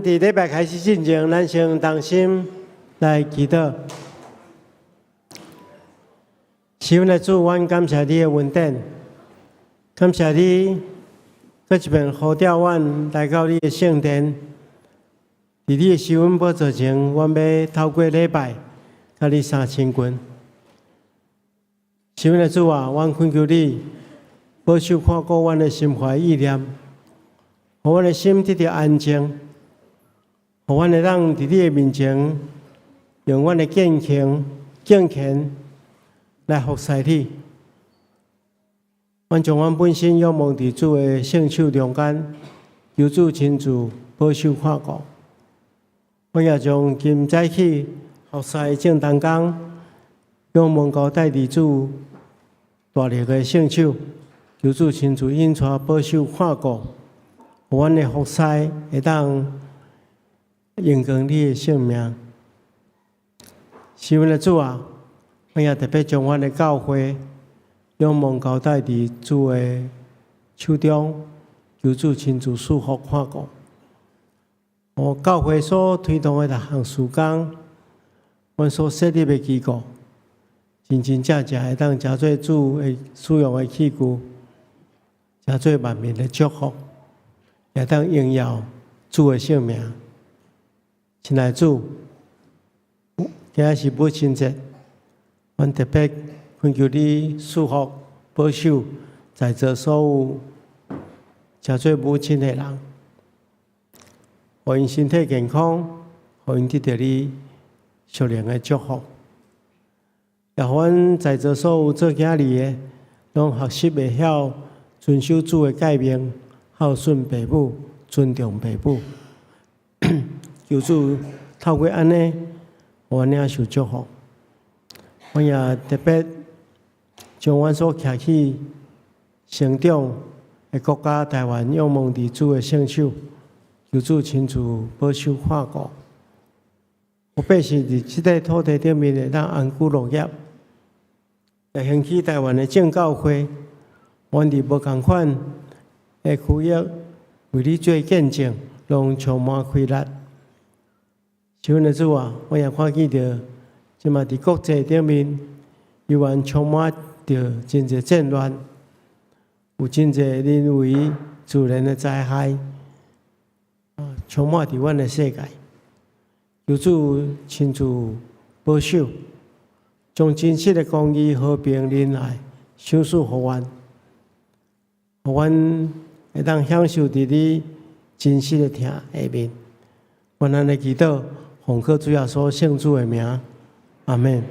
佇禮拜開始進前，咱先同心來祈禱。是阮的主，阮感謝你的恩典，感謝你閣一遍呼召阮來到你的聖殿。佇你的施恩寶座前，阮欲透過禮拜，佮你相親近。是阮的主啊，阮懇求你保守看顧阮的心懷意念，予阮的心得著安靜。予阮會當佇你的面前，用阮的敬虔、敬虔來服侍你。阮將阮本身仰望佇主的聖手中間，求主親自保守看顧。阮也將今早起服侍的眾同工，仰望交代佇主大力的聖手，求主親自引帶保守看顧，予阮的服侍會當榮光你的聖名。是阮的主啊，阮也特別將阮的教會仰望交代佇主的手中，求主親自賜福看顧。予教會所推動的逐項事工，阮所設立的機構，真真正正會當成做主的使用的器具，成做萬民的祝福，會當榮耀主的聖名。親愛主，今仔是母親節，阮特別懇求你賜福保守在座所有成做母親的人，予𪜶身體健康，予𪜶得著你屬靈的祝福，也予阮在座所有做囝兒的，攏學習會曉遵守主的誡命，孝順爸母，尊重爸母。求主透過按呢，予阮領受祝福。阮也特別將阮所徛起成長的國家台灣仰望佇主的聖手，求主親自保守看顧，予百姓佇這塊土地頂面會當安居樂業，也興起台灣的正教會，阮佇無仝款的區域為你做見證，攏充滿開力。是阮的主啊，我也看見著，這馬佇國際頂面，猶原充滿著真濟戰亂，有真濟人為自然的災害，充滿佇阮的世界。求主親自保守，將真實的公義、和平、仁愛賞賜予阮，予阮會當享受佇你真實的疼下面。阮按呢祈禱，奉靠主耶穌聖子的名，阿們。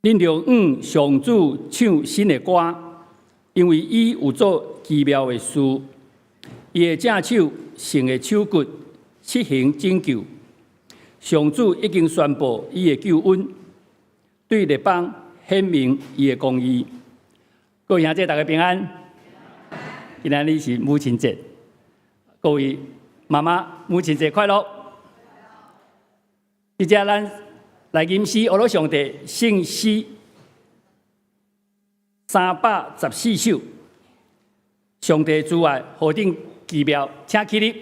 恁著向上主唱新的歌，因為伊有做奇妙的事，伊的正手、聖的手骨施行拯救。上主已經宣布伊的救恩，對列邦顯明伊的公義。各位兄弟，大家平安。今仔日是母親節，各位媽媽母親節快樂！這節咱來吟詩，阿羅上帝聖詩314首，上帝慈愛何等奇妙，請起立。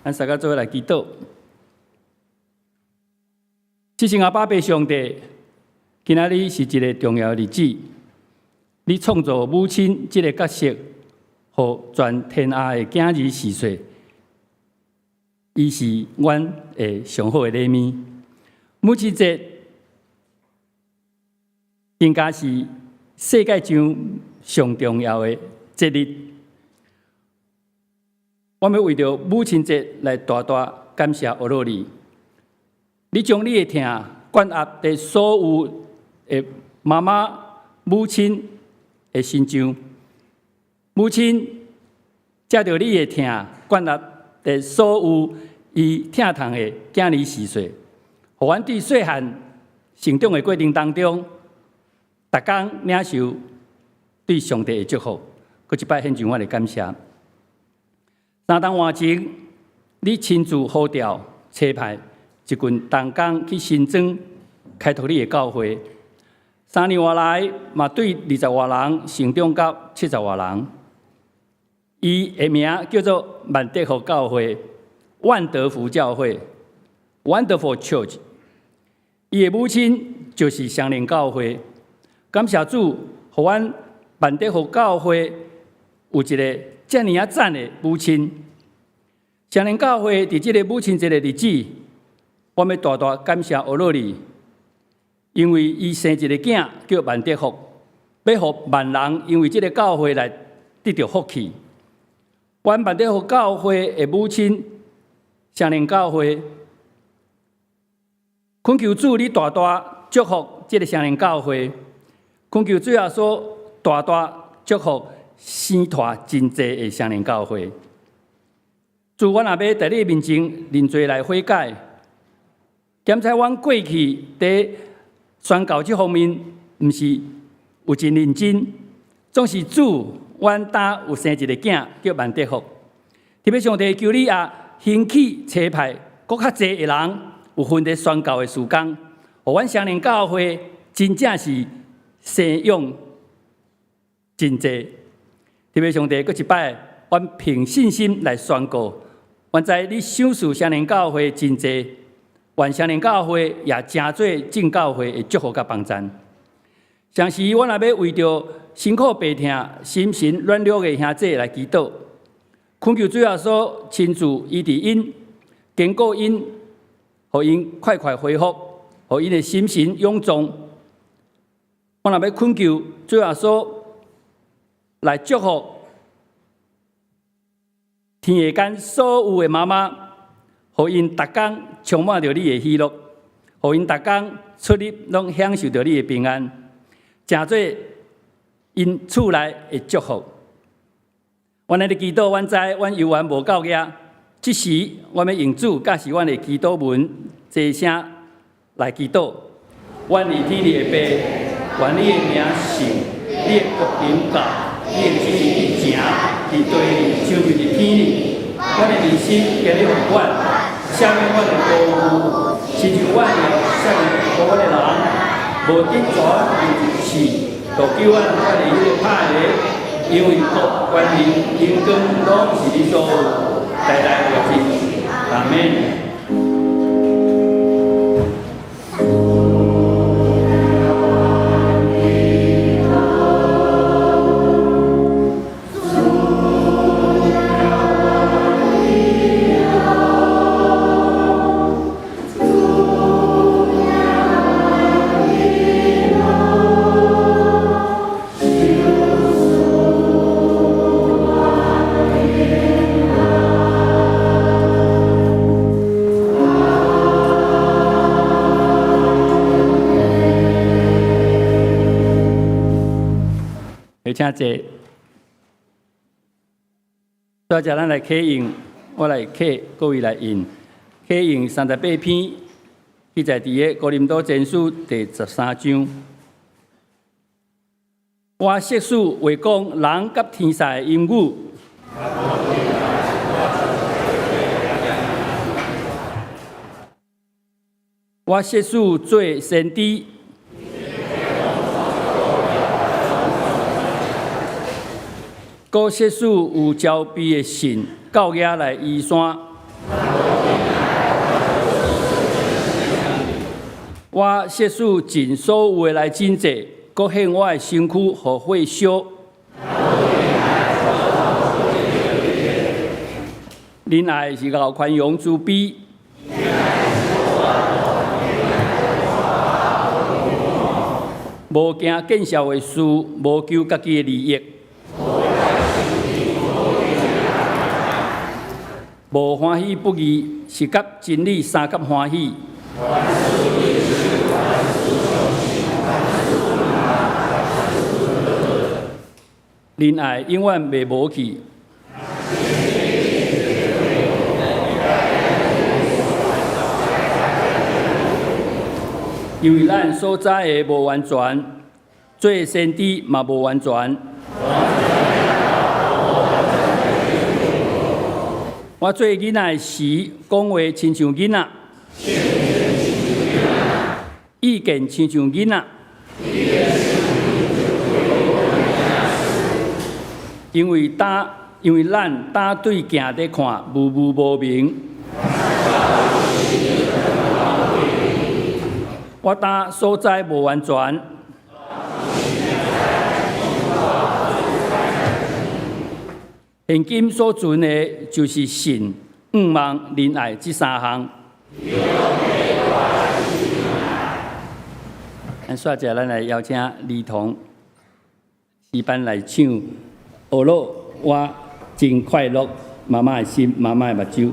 咱三个做伙來祈禱。至聖阿爸父上帝，今仔日是一個重要的日子。你創造母親這個角色，予全天下的囝兒序細，伊是阮的上好的禮物。母親節應該是世界上上重要的節日。我欲為著母親節來大大感謝阿羅你。你將你的疼灌壓佇所有的媽媽、母親的身上。母親藉著你的疼灌壓佇所有伊疼痛的囝兒序細，予阮佇細漢成長的過程當中，逐工領受對上帝的祝福，閣一擺獻上阮的感謝。3冬外前，你親自呼召、差派一群同工去新莊開拓你的教會。3年外來，嘛對20外人成長到70外人。伊的名叫做萬德福教會，萬德福教會（Wonderful Church）。伊的母親就是雙連教會。感謝主，予阮萬德福教會有一个遮爾仔讚的母親。雙連教會佇這个母親節的日子，我欲大大感謝阿羅你，因為伊生一個囝叫萬德福，欲予萬人因為這个教會來得著福氣。阮萬德福教會的母親，雙連教會，懇求主你大大祝福這個雙連教會，懇求主耶穌大大祝福生湠真濟的雙連教會。主，阮若欲佇你面前認罪來悔改，檢查阮過去佇宣教這方面，毋是有真認真，總是主，阮擔有生一个囝叫萬德福。特別上帝求你也興起差派閣較濟的人有份佇宣教的事工，予阮雙連教會真正是生養真濟。天父上帝，閣一擺，阮憑信心來宣告，阮知你賞賜聖靈教會真濟，願聖靈教會也成做眾教會的祝福佮幫贊。同時，阮也欲為著辛苦病痛、心神軟弱的兄弟來祈禱，懇求主耶穌親自醫治𪜶，堅固𪜶，予𪜶快快恢復，予𪜶的心神勇壯。阮也欲懇求主耶穌來祝福天下間所有的媽媽，予𪜶逐工充滿著你的喜樂，予𪜶逐工出入攏享受著你的平安，成做𪜶厝內的祝福。阮咧祈禱，阮知阮猶原無夠額，這時阮欲用主教示阮的祈禱文，齊聲來祈禱。阮佇天裡的父，願你的名聖，你的國臨到，你的旨意去成，佇地裡親像佇天裡。阮的糧食今日予阮，赦免阮的過誤，親像阮也赦免過阮的人，無得帶阮入試，著救阮脫離彼个歹的，因為國、權柄、榮光攏是你所有，代代無盡。阿們。請坐。煞來咱來啟用，我來啟，各位來應。啟用38篇，記載佇个哥林多前書第13章。我設使話講人佮天使的言語，我設使做先知。閣設使有澆備的信到遐來移山，我設使盡所有的來賑濟，閣獻我的身軀予火燒。仁愛是𠢕寬容慈悲，無驚見笑的事，無求家己的利益。無歡喜不義，是佮真理相佮歡喜。仁愛永遠袂無去。因為咱所知的無完全，做先知嘛無完全。我做囡仔時，講話親像囡仔，意見親像囡仔，因為咱膽對鏡咧看，模糊無明。我當所知無完全。現今所存的，就是信、向望、仁愛這三項。咱煞者，咱來邀請兒童詩班來唱《學樂我真快樂》，媽媽的心，媽媽的目睭。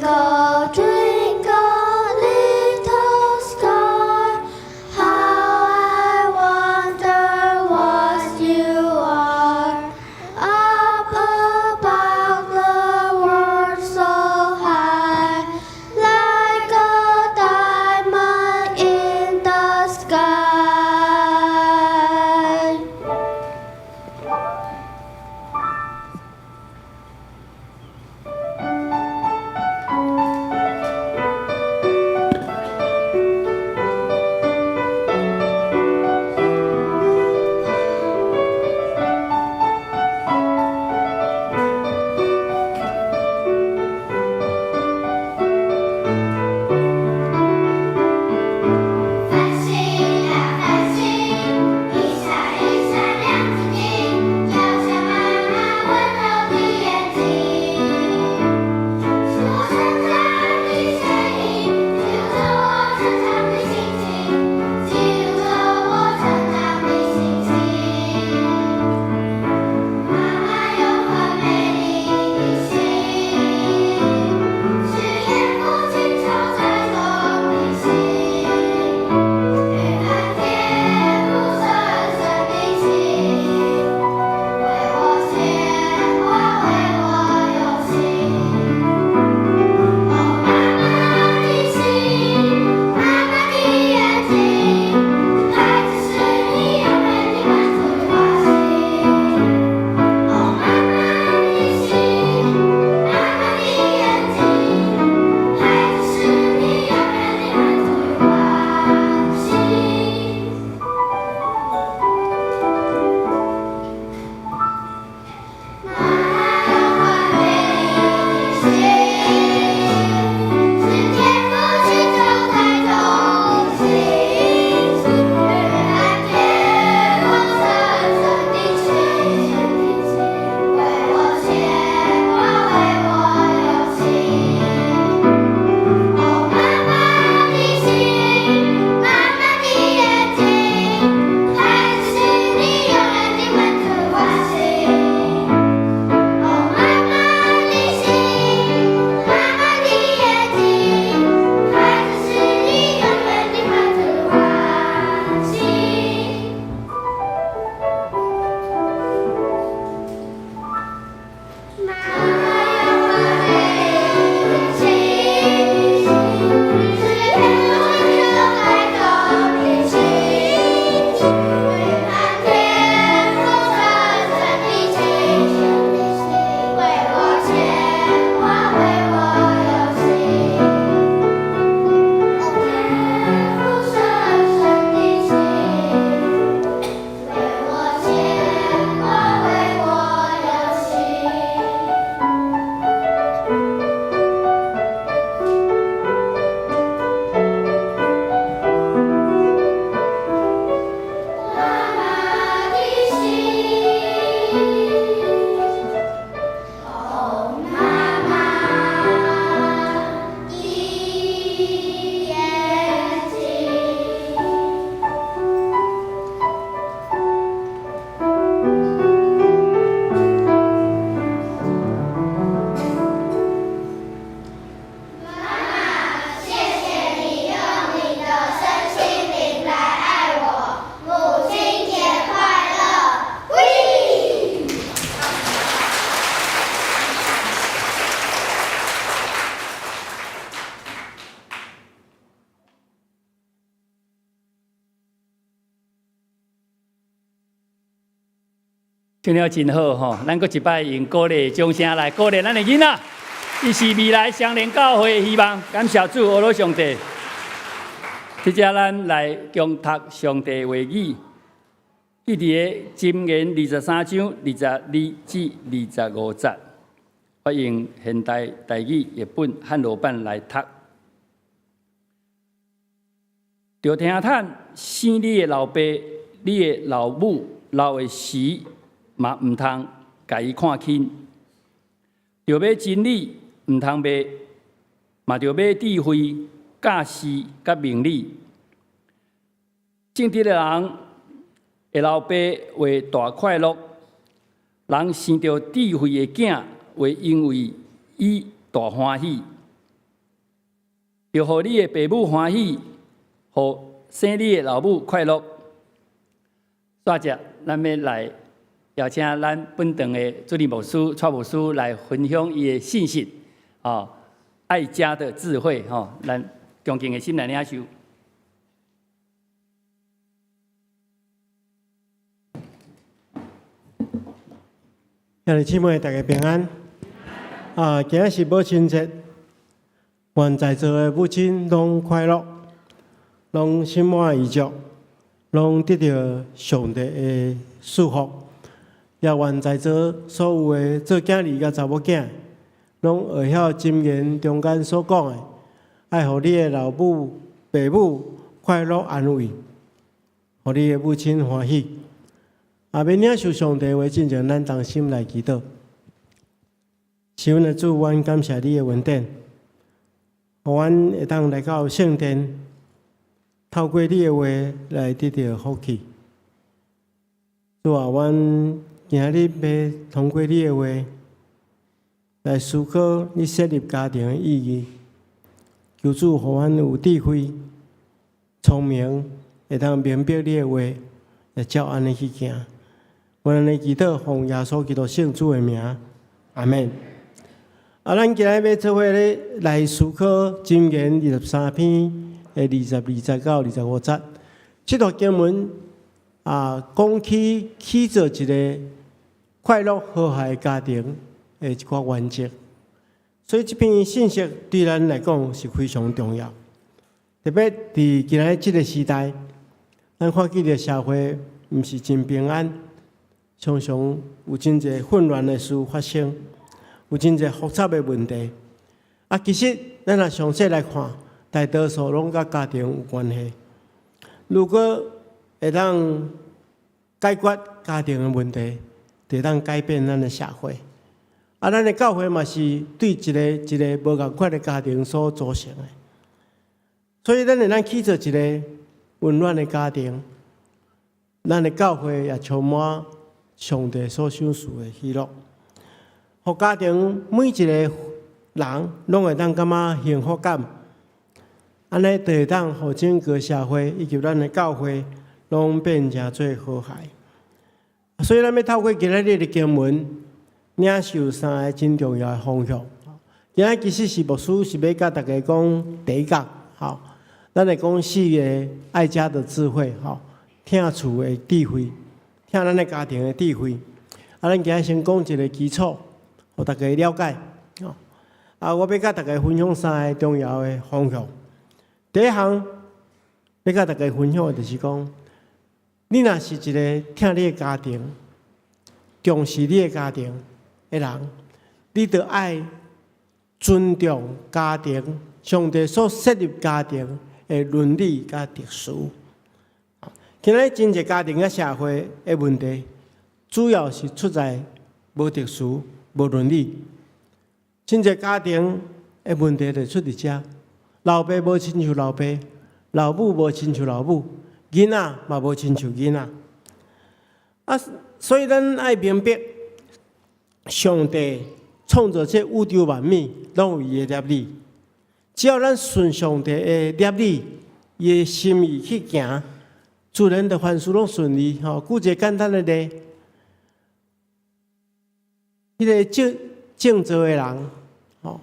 Twinkle, twinkle, little star, how I wonder what you are. Up above the world so high, like a diamond in the sky. 繁星啊繁星，一閃一閃亮晶晶，就像媽媽溫柔的眼睛。是我成長的聲音，記錄著我成長的心情，記錄著我成長的心情。媽媽有顆美麗的心，是天父親手栽種的心。蘊含天父深深的情，為我牽掛，為我憂心。哦，媽媽的心，媽媽的眼睛，孩子是你永遠的滿足與歡喜。哦，媽媽的心，媽媽的眼睛，孩子是你永遠的滿足與歡喜。媽媽有顆美麗的心，是天父親手栽種的心，蘊含天父深深的情，為我牽掛，為我憂心。哦，媽媽的心，媽媽的眼睛，孩子是你永遠的滿足歡喜。哦，媽媽的心，媽媽的眼睛，孩子是你永遠的滿足歡喜。媽媽有顆美麗的心，是天父親手栽種的心，蘊含天父深深的情，為我牽掛，為我憂心。哦，天父深深的情，為我牽掛，為我憂心。媽媽的心，哦，媽媽的眼睛。媽媽，謝謝你用你的身心靈來愛我，母親節快樂！喂！唱了真好吼，咱閣一擺用鼓勵掌聲來鼓勵咱的囡仔，伊是未來雙連教會的希望。感謝主，阿羅上帝。這只咱來共讀上帝話語，記佇个箴言23章22至25節。我用現代台語譯本漢羅版來讀。著聽趁生你的老爸、你的老母老的時，嘛毋通共伊看輕。著買真理，毋通賣，嘛著買智慧、教示佮明理。正直的人的老爸會大快樂，人生著智慧的囝會因為伊大歡喜。著予你的爸母歡喜，予生你的老母快樂。煞只，咱欲來邀請咱本堂的主任牧師、蔡牧師來分享伊的信息，哦，愛家的智慧，吼，咱恭敬的心來領受。兄弟姊妹，大家平安。啊，今仔是母親節，願在座的母親攏快樂，攏心滿意足，攏得著上帝的祝福。也願在座所有的做囝兒佮查某囝，攏會曉箴言中間所講的，愛予你的老母、爸母快樂安慰，予你的母親歡喜。啊，欲領受上帝話進前，咱同心來祈禱。是阮的主，阮感謝你的恩典，予阮會當來到聖殿，透過你的話來得著福氣。主啊，阮今仔日欲通過你的話來思考你設立家庭的意義。求主予阮有智慧、聰明，會當明白你的話，會照按呢去行。阮按呢祈禱，奉耶穌基督聖主的名，阿們。啊，咱今仔日欲做伙咧來思考箴言23篇的22節到25節。這段經文啊，講起起造一个快樂和諧家庭的一寡原則。所以這篇信息對咱來講是非常重要。特別佇今仔日這个時代，咱看見著社會毋是真平安，常常有真濟混亂的事發生，有真濟複雜的問題。啊，其實咱若詳細來看，大多數攏佮家庭有關係。如果會當解決家庭的問題，就會當改變咱的社會。啊，咱的教會嘛是對一个一个無仝款的家庭所組成的。所以，咱會當起造一个溫暖的家庭，咱的教會也充滿上帝所賞賜的喜樂。予家庭每一个人攏會當感覺幸福感，按呢就會當予整個社會以及咱的教會攏變成做和諧。所以，咱欲透過今仔日的經文，領受三个真重要的方向。今仔其實是牧師是欲佮大家講第一講，吼，咱來講四个愛家的智慧，吼，疼厝的智慧，疼咱的家庭的智慧。啊，咱今仔先講一个基礎，予大家了解。啊，我欲佮大家分享三个重要的方向。第一項，欲佮大家分享的就是講，你若是一个疼你的家庭、重視你的家庭的人，你著愛尊重家庭，上帝所設立家庭的倫理佮秩序。今仔日真濟家庭佮社會的問題，主要是出在無秩序、無倫理。真濟家庭的問題就出佇遮，老爸無親像老爸，老母無親像老母，囡仔嘛無親像囡仔。啊，所以咱愛明白，上帝創造這宇宙萬物，攏有伊的律例。只要咱順上帝的律例，伊的心意去行，自然就凡事攏順利。吼，舉一個簡單的例，彼个種種稻的人，吼，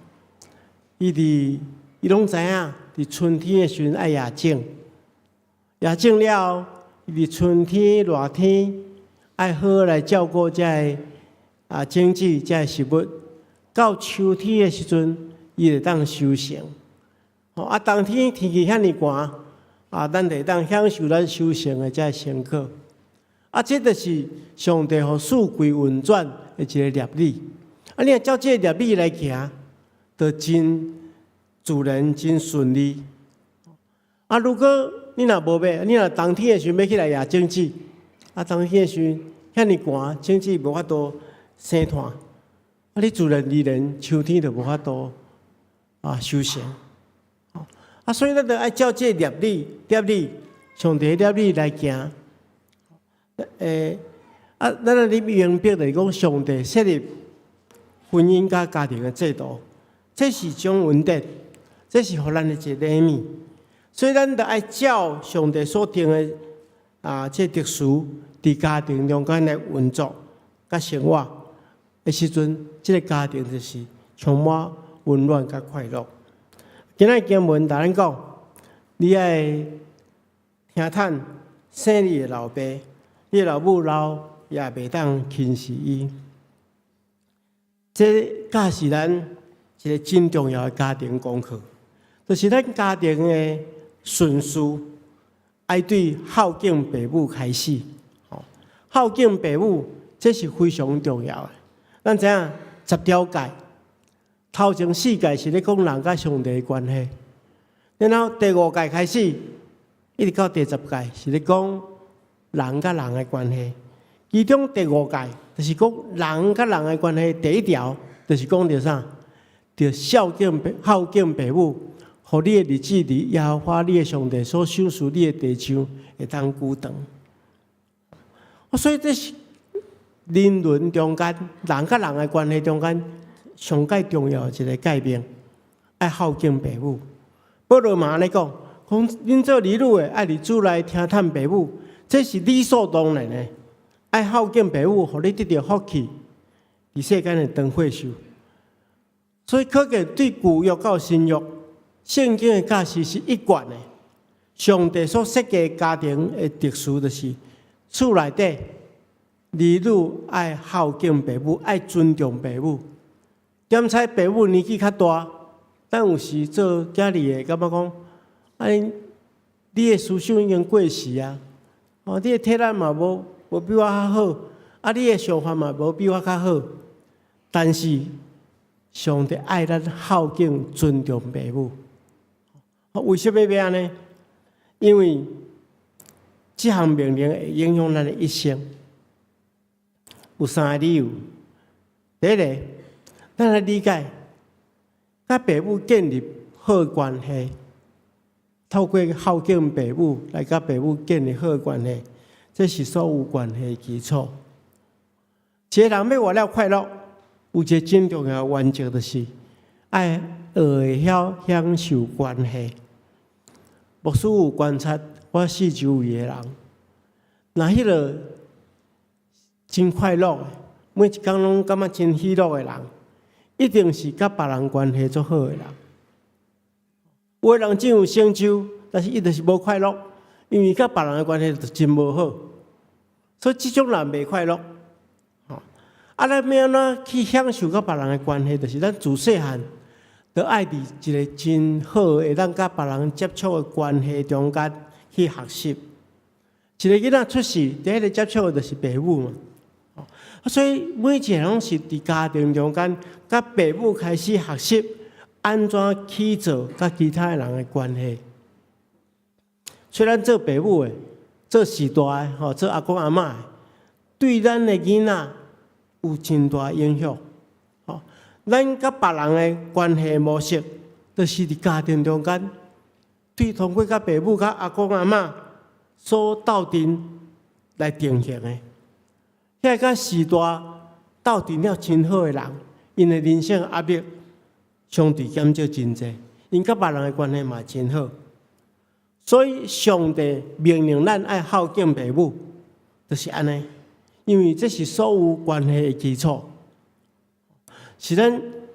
伊攏知影，佇春天的時陣愛野種，野種了後，伊佇春天、熱天愛好好來照顧這个種子、這个食物，到秋天的時陣，伊會當收成。吼，啊，冬天天氣遐爾寒，啊，咱就會當享受咱收成的這个成果。啊，這就是上帝予四季運轉的一个律例。啊，你若照這个律例來行，就真自然、真順利。啊，如果你若無欲，你若冬天的時陣欲起來野種子，啊，冬天的時陣遐爾寒，種子無法度生湠，啊，你自然而然秋天就無法度收成。啊，所以咱就愛照這个律例、律例，上帝的律例來行。啊，咱愛明白就是講，上帝設立婚姻佮家庭的制度，這是一種恩典，這是予咱的一個禮物。所以咱著愛照上帝所定的啊，這秩序，佇家庭中間來運作佮生活的時陣，這个家庭就是充滿溫暖佮快樂。今仔經文共咱講，你愛聽趁生你的老爸，你的老母老也袂當輕視伊。這教示咱一个真重要的家庭功課，就是咱家庭的順序愛對孝敬爸母開始。孝敬爸母，這是非常重要的。咱知影十條誡，頭前四誡是咧講人佮上帝的關係，然後第五誡開始，一直到第十誡是咧講人佮人的關係。其中第五誡就是講人佮人的關係，第一條就是講著啥？著孝敬孝敬爸母，予你的日子佇耶和華你的上帝所賞賜你的地上會當久長。所以這是人倫中間，人佮人的關係中間上蓋重要的一个誡命，愛孝敬爸母。保羅嘛按呢講，講恁做兒女的愛佇主內聽趁爸母，這是理所當然的。愛孝敬爸母，予你得著福氣，佇世間會長歲壽。所以可見對舊約到新約，聖經的教示是一貫的。上帝所設計家庭的秩序，就是厝內底兒女愛孝敬爸母，愛尊重爸母。兼且爸母年紀較大，咱有時做囝兒的感覺講，啊，你的思想已經過時啊，哦，你的體力嘛無比我較好，啊，你的想法嘛無比我較好。但是上帝愛咱孝敬尊重爸母。為什麼欲按呢？因為這項命令會影響咱的一生。有三个理由。第一个，咱來理解，佮爸母建立好關係，透過孝敬爸母來佮爸母建立好關係，這是所有關係的基礎。一个人欲活了快樂，有一个真重要的原則，就是愛學會曉享受關係。牧師有觀察我四周圍的人，若彼个真快樂，每一工攏感覺真喜樂的人，一定是佮別人關係足好的人。有的人真有成就，但是伊就是無快樂，因為佮別人的關係就真無好，所以這種人袂快樂。啊，咱欲按怎去享受佮別人的關係，就是咱自細漢就愛佇一个真好會當佮別人接觸的關係中間去學習。一个囡仔出世，第一个接觸的就是爸母嘛。所以每一个人攏是佇家庭中間，佮爸母開始學習按怎去做佮其他的人的關係。雖然做爸母的、做序大的、吼做阿公阿嬤的，對咱的囡仔有真大影響。吼，咱佮別人的關係模式，就是佇家庭中間，對通過佮爸母、佮阿公阿嬤所鬥陣來定型的。遐個序大鬥陣了真好的人，𪜶的人生壓力相對減少真濟，𪜶佮別人的關係嘛真好。所以上帝命令咱愛孝敬爸母，就是按呢，因為這是所有關係的基礎，是咱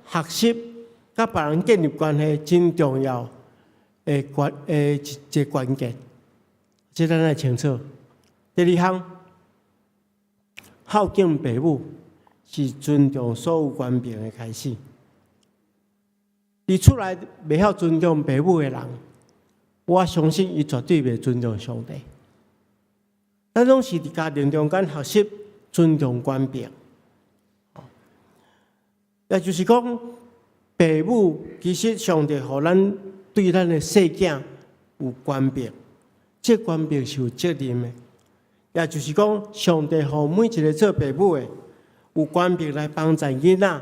學習佮別人建立關係真重要的關的一個關鍵，這咱愛清楚。第二項，孝敬爸母是尊重所有權柄的開始。佇厝內袂曉尊重爸母的人，我相信伊絕對袂尊重上帝。咱攏是佇家庭中間學習尊重權柄，也就是講，爸母其實上帝予咱對咱的細囝有權柄，這權柄是有責任的。也就是講，上帝予每一个做爸母的有權柄來幫助囡仔，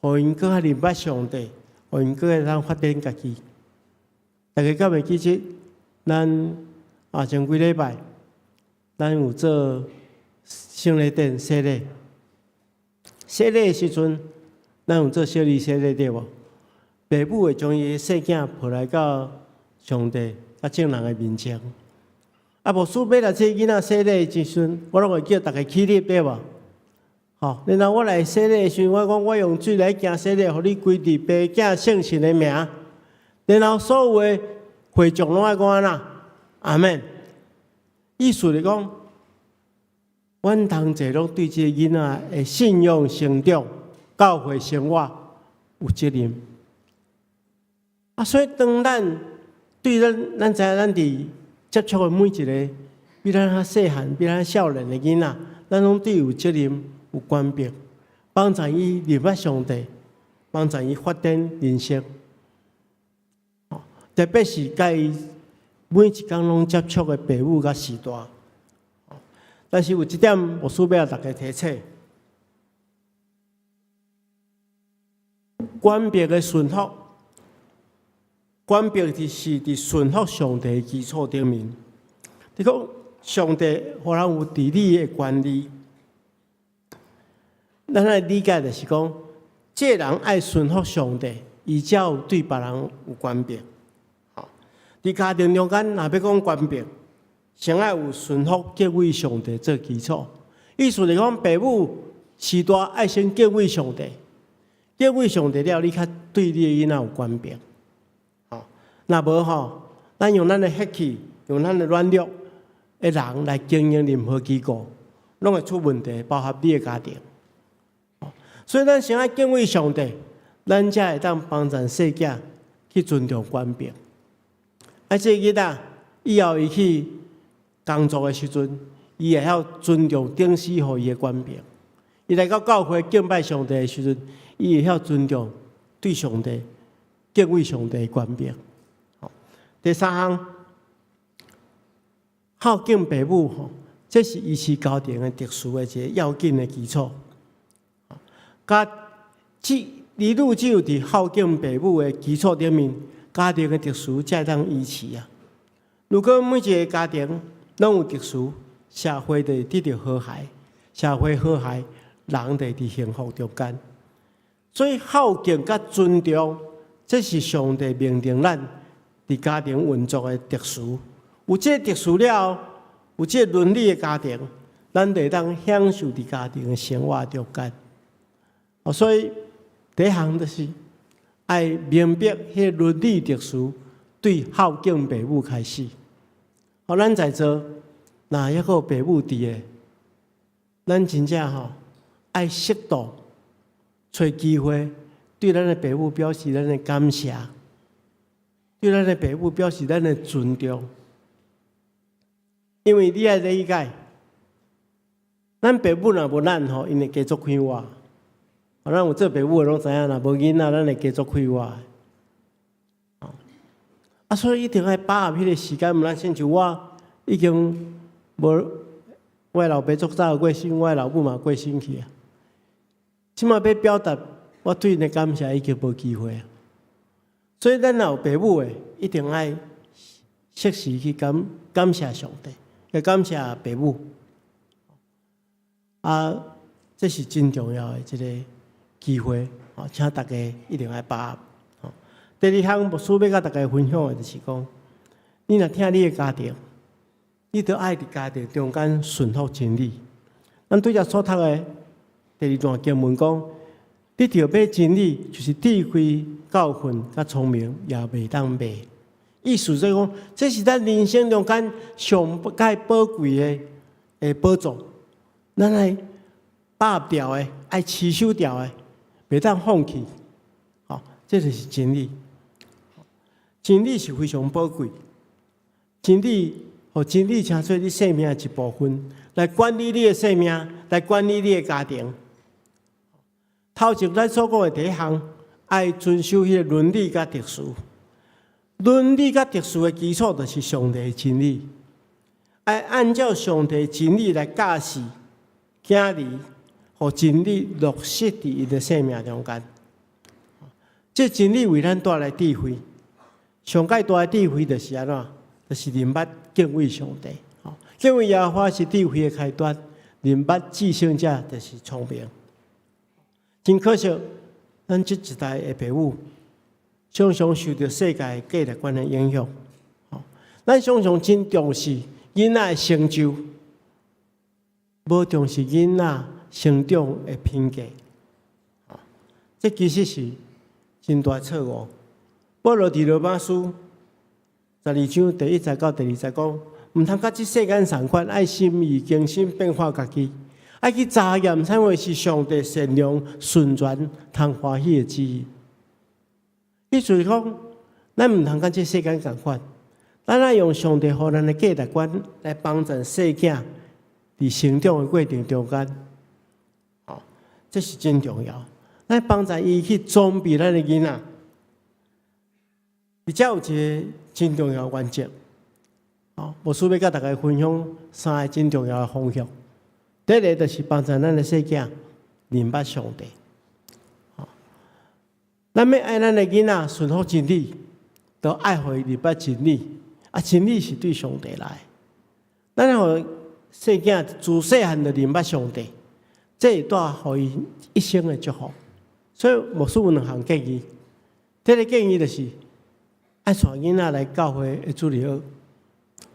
予𪜶閣較認捌上帝，予𪜶閣會當發展家己。大家敢會記得，咱啊前幾禮拜，咱有做聖禮典洗禮，洗禮的時陣，咱有做小禮洗禮對無？爸母會將伊的細囝抱來到上帝佮眾人的面前。啊，牧師欲來這囡仔洗禮的時陣，我攏會叫逐家起立，對無？吼，然後我來洗禮的時陣，我講我用水來行洗禮，予你歸佇爸囝聖神的名。然後所有的會眾攏愛講按怎？阿們。意思是講，阮同齊攏對這個囡仔的信仰成長、教會生活有責任。啊，所以當咱對咱，咱知影咱佇接觸的每一個比咱較細漢、比咱少年的囡仔，咱攏對有責任、有權柄，幫助伊認捌上帝，幫助伊發展人生。特別是佮伊每一工攏接觸的爸母佮序大。但是有一點，牧師欲共大家提醒：權柄的順服，權柄就是佇順服上帝的基礎頂面。你講上帝予人有治理的權利，咱愛理解就是講，這個人愛順服上帝，伊才有對別人有權柄。佇家庭中間，若欲講權柄，先愛有順服敬畏上帝做基礎。意思是講，爸母序大愛先敬畏上帝，敬畏上帝了，你較對你的囡仔有權柄。吼，若無吼，咱用咱的血氣，用咱的軟弱的人來經營任何機構，攏會出問題，包括你的家庭。所以咱先愛敬畏上帝，咱才會當幫助細囝去尊重權柄。啊，這個囡仔以後伊去工作的時陣，伊會曉尊重頂司予伊的權柄。伊來到教會敬拜上帝的時陣，伊會曉尊重對上帝敬畏上帝的權柄。第三項，孝敬爸母吼，這是維持家庭的秩序的一個要緊的基礎。佮兒女只有佇孝敬爸母的基礎頂面，家庭的秩序才會當維持啊。如果每一個家庭攏有秩序，社會就會得著和諧，社會和諧，人就會佇幸福中間。所以孝敬佮尊重，這是上帝命令咱佇家庭運作的秩序。有這個秩序了後，有這個倫理的家庭，咱就會當享受佇家庭的生活中間。所以第一項就是愛明白彼個倫理秩序對孝敬爸母開始。咱在座若猶閣有爸母佇的，咱真正吼愛適度揣機會，對咱的爸母表示咱的感謝，對咱的爸母表示咱的尊重。因為你愛理解，咱爸母若無咱吼，𪜶會加足快活。咱有做爸母的攏知影，若無囡仔，咱會加足快活。啊，所以一定愛把握彼個時間，毋通親像我已經無，我的老爸足早過身，我的老母嘛過身去啊。這馬欲表達我對𪜶的感謝，已經無機會啊。所以咱若有爸母的，一定愛適時去感謝上帝，也感謝爸母。啊，這是真重要的一個機會，請大家一定愛把握。第二項，牧師欲佮大家分享的就是講，你若疼你的家庭，你著愛佇家庭中間順服真理。咱拄才所讀的第二段經文講，得著買真理，就是智慧、教訓佮聰明，也袂當賣。意思就是講，這是咱人生中間上蓋寶貴的寶藏，咱愛把握牢的，愛持守牢的，袂當放棄。吼，這就是真理。真理是非常寶貴，真理，予真理成做你生命的一部分，來管理你的生命，來管理你的家庭。頭前咱所講的第一項，愛遵守彼個倫理佮秩序。倫理佮秩序的基礎就是上帝的真理，愛按照上帝真理來教示囝兒，予真理落實佇𪜶的生命中間。這真理為咱帶來智慧，上蓋大的智慧就是按怎？就是認捌敬畏上帝。敬畏耶和華是智慧的開端，認捌至聖者就是聰明。真可惜，咱這一代的爸母常常受著世界的價值觀的影響。吼，咱常常真重視囡仔的成就，無重視囡仔成長的品格。這其實是真大錯誤。保羅佇羅馬書12章第一節到第二節講，毋通佮這世間仝款，愛心意更新變化家己，愛去查驗啥物是上帝善良、純全、通歡喜的旨意。意思是講，咱毋通佮這世間仝款，咱愛用上帝予咱的價值觀來幫助細囝佇成長的過程中間，哦，這是真重要。咱幫助伊去裝備咱的囡仔，而且有一个真重要的原則，哦，牧師欲佮大家分享三个真重要的方向。第一个就是幫助咱的細囝認捌上帝。哦，咱欲愛咱的囡仔順服真理，都愛予伊認捌真理。啊，真理是對上帝來。咱予細囝自細漢就認捌上帝，這會帶予伊一生的祝福。所以牧師有兩項建議。第一个建議就是，愛帶囡仔來教會的主日學，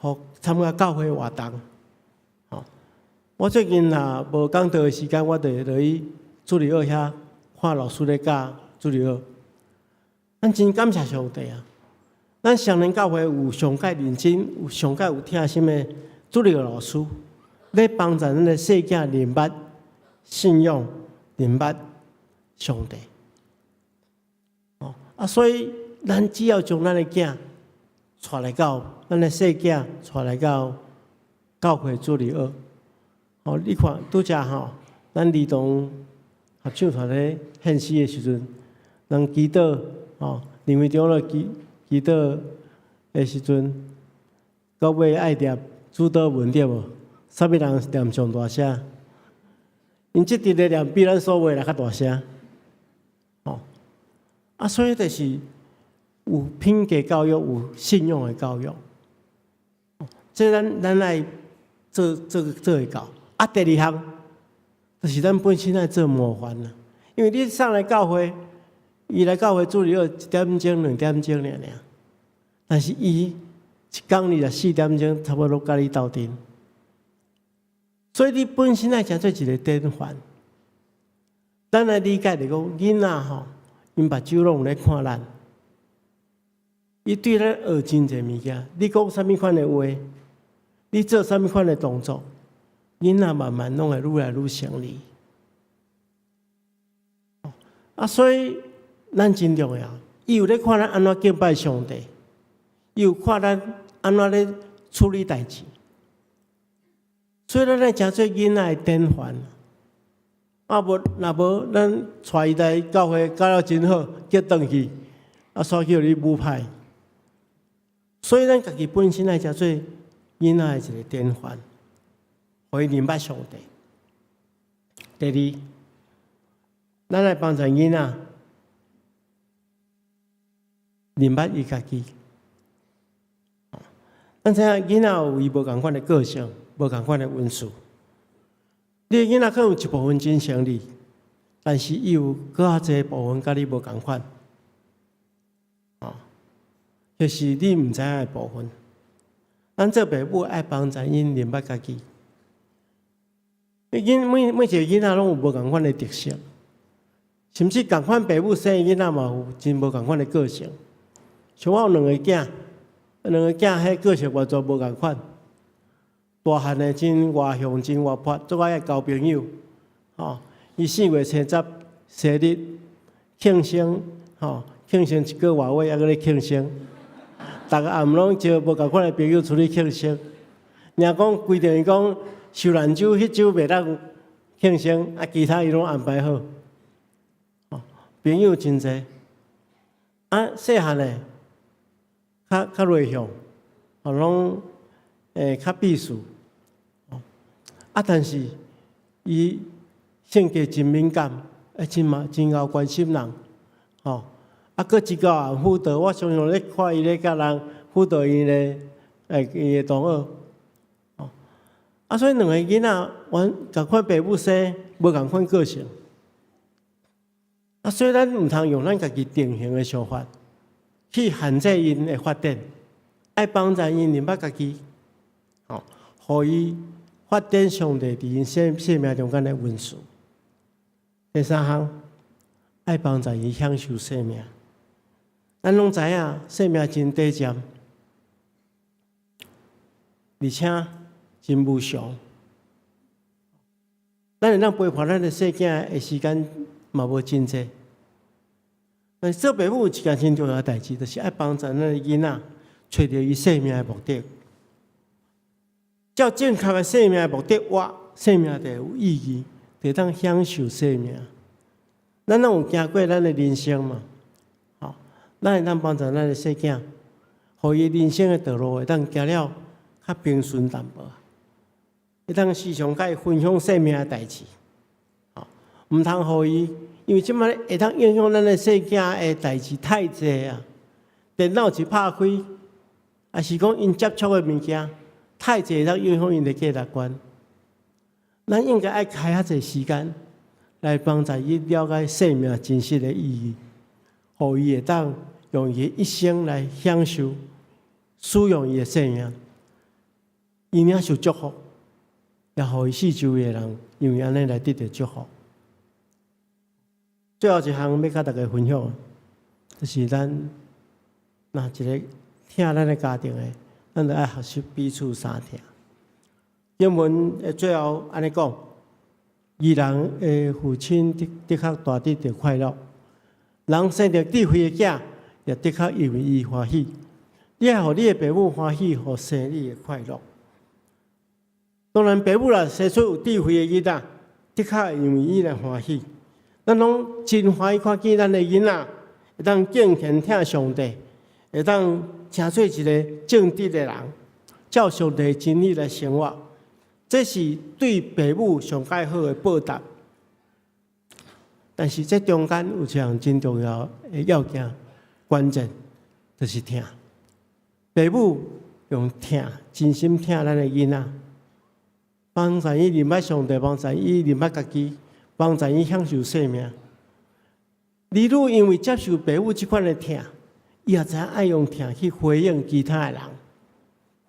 予參加教會活動。吼，我最近若無講道的時間，我就會落去主日學遐看老師咧教主日學。咱真感謝上帝啊！咱雙連教會有上蓋認真、有上蓋有疼心的主日學老師，咧幫助咱的細囝認捌信仰、認捌上帝。哦，啊，所以咱只要將咱的囝帶來到咱的細囝帶來到教會主日學。哦，你看拄才吼，咱兒童合唱團咧獻詩的時陣，人祈禱吼，林會長咧祈祈禱的時陣，到尾愛念主禱文對無？啥物人念上大聲？𪜶這陣咧念比咱所有人較大聲。哦，啊，所以就是有品格教育，有信仰的教育。這咱咱愛做做做會到。啊，第二項就是咱本身愛做模範啦。因為你送來教會，伊來教會主日學一點鐘、兩點鐘爾爾，但是伊一工24點鐘，差不多攏佮你鬥陣。所以你本身愛成做一个典範。咱來理解就講，囡仔吼，𪜶目睭攏有咧看咱，伊對咱學真濟物件。你講啥物款的話，你做啥物款的動作，囡仔慢慢攏會愈來愈像你。啊，所以咱真重要。伊有咧看咱按怎敬拜上帝，伊有看咱按怎咧處理代誌。所以咱愛成做囡仔的典範。啊無，若無咱帶伊來教會教了真好，叫轉去，啊，煞去予你舞歹。所以咱家己本身愛成做囡仔的一个典範，予伊認捌上帝。第二，咱來幫助囡仔認捌伊家己。咱知影囡仔有伊無仝款的個性，無仝款的恩賜。你的囡仔可能有一部分真像你，但是伊有閣較濟部分佮你無仝款，哦，就是你毋知影的部分。咱做爸母愛幫助𪜶認捌家己。囡每每一個囡仔攏有無仝款的特色，甚至仝款爸母生的囡仔嘛有真無仝款的個性。像我有兩個囝，兩個囝彼個性完全無仝款。大漢的真外向，真活潑，足愛交朋友。吼，伊4月30生日慶生，吼，慶生一個外月，猶閣咧慶生。逐個暗攏招無仝款的朋友出去慶生。爾講規定伊講受難週彼週袂當慶生，啊，其他伊攏安排好。朋友真濟。啊，細漢的較較內向，吼，攏較避暑。啊，但是伊性格真敏感，啊，真嘛真𠢕關心人，吼。啊，閣一個輔導，我常常咧看伊咧佮人輔導𪜶的𪜶的同學，吼。啊，所以兩個囡仔，阮仝款爸母生，無仝款個性。啊，所以咱毋通用咱家己定型的想法。去限制𪜶的發展，愛幫助𪜶認捌家己，吼，予伊發展上帝佇𪜶生命中間的恩賜。第三項，愛幫助伊享受生命。咱攏知影，生命真短暫，而且真無常。咱會當陪伴咱的細囝的時間嘛無真濟。但是做爸母有一件真重要的代誌，就是愛幫助咱的囡仔揣著伊生命的目的。照正確的生命的目的活，生命就會有意義，就會當享受生命。咱攏有行過咱的人生嘛？吼，咱會當幫助咱的細囝，予伊人生的道路會當行了較平順淡薄。會當時常共伊分享生命的代誌，吼，毋通予伊，因為這擺會當影響咱的細囝的代誌太濟啊！電腦一拍開，抑是講𪜶接觸的物件太濟，會當影響𪜶的價值觀。咱應該愛開較濟時間來幫助伊了解生命真實的意義，予伊會當用伊一生來享受、使用伊的生命，伊領受祝福，也予伊四周圍的人因為按呢來得著祝福。最後一項欲共大家分享，就是咱若一个疼咱的家庭的，咱著愛學習彼此相疼。經文的最後按呢講，義人的父親的確大得著快樂，人生著智慧的囝，也的確因為伊歡喜。你愛予你的爸母歡喜，予生你會快樂。當然，爸母若生出有智慧的囡仔，的確因為伊來歡喜。咱攏真歡喜看見咱的囡仔會當敬虔疼上帝，會當成做一个正直的人，照上帝真理來生活。這是對爸母上蓋好的報答。但是這中間有一項真重要的要件，關鍵就是疼。爸母用疼，真心疼咱的囡仔，幫助伊認捌上帝，幫助伊認捌家己，幫助伊享受生命。兒女因為接受爸母這款的疼，伊也知影愛用疼去回應其他的人，